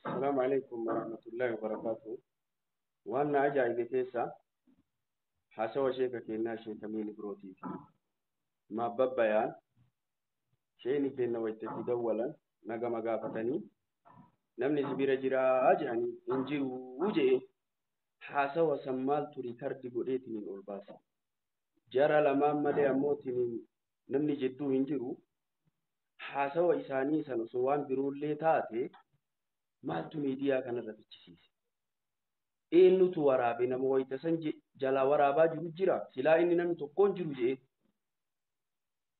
Assalaamu alaikum warahmatullaahi wabarakaatuh. Waan na ajaa'ibe keessaa haasawa sheeka keenyaa Sheek Amiin Ibrootiiti. Maabbabbayaan sheeni keenna wayitatti dawwalan nagama gaafatanii namni si bira jiraa jedhanii hin jiruu jedhe haasawa san maaltu riikardi godheetiniin ol baase. Jara lamaan malee ammootiniin namni jidduu hin jiru. Haasawa isaanii san osoo waan biroollee taate maaltu miidiyaa kanarra fichisiise? Eenyutu waraabe nama wayita san jalaa waraabaa jiru jira silaa inni namni tokkoon jiru jedhe.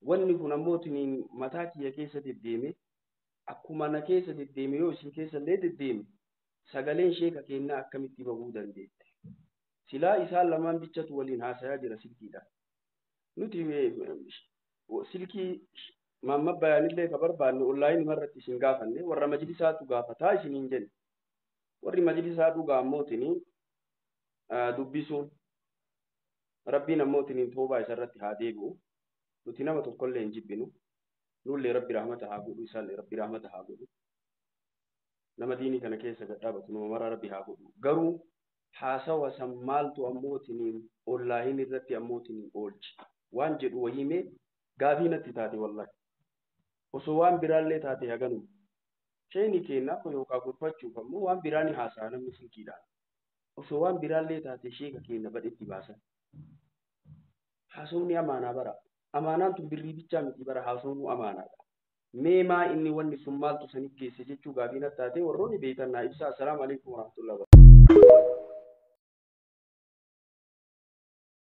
Wanni kun ammootiniin mataa kiyya keessa deddeeme akkuma na keessa deddeeme yoo isin keessa illee deddeeme sagaleen sheeka keenyaa akkamitti bahuu dandeette? Silaa isaan lamaan bichatu waliin haasayaa jira silkiidhaan. Nuti silkii maamma bayaanillee ka barbaanne onlaayinii irratti isin gaafanne warra majlisaatu gaafataa isiniin jenne. Warri majlisaa dhugaa ammootiniin dubbisuun rabbiin ammootiniin toobaa isarratti haa deebi'u. Nuti nama tokkollee hin jibbinu. Nullee rabbi rahmata haa godhu isaallee rabbi rahmata haa godhu. Nama diinii kana keessa gad dhaabatu nama maraa rabbi haa godhu. Garuu haasawa san maaltu ammootiniin onlaayinii irratti ammootiniin oolchi waan jedhu wayii gaafii natti taate wallahi. Osoo waan biraallee taate haganuma. Sheeni keenya yookaan gorfachuuf ammoo waan biraa ni haasa'a namni silkiidhaan. Osoo waan biraallee taate sheeka keenya badhetti baasan. Haasawni amaanaa bara. Amaanaan tun birrii bichaa miti bara haasawnu amaanaadha. Mee maa inni wanni sun maaltu sanitti geesse jechuu gaafii natti taate warroonni beektan naa ibsaa. Assalaamu alaikum warahmatullahi.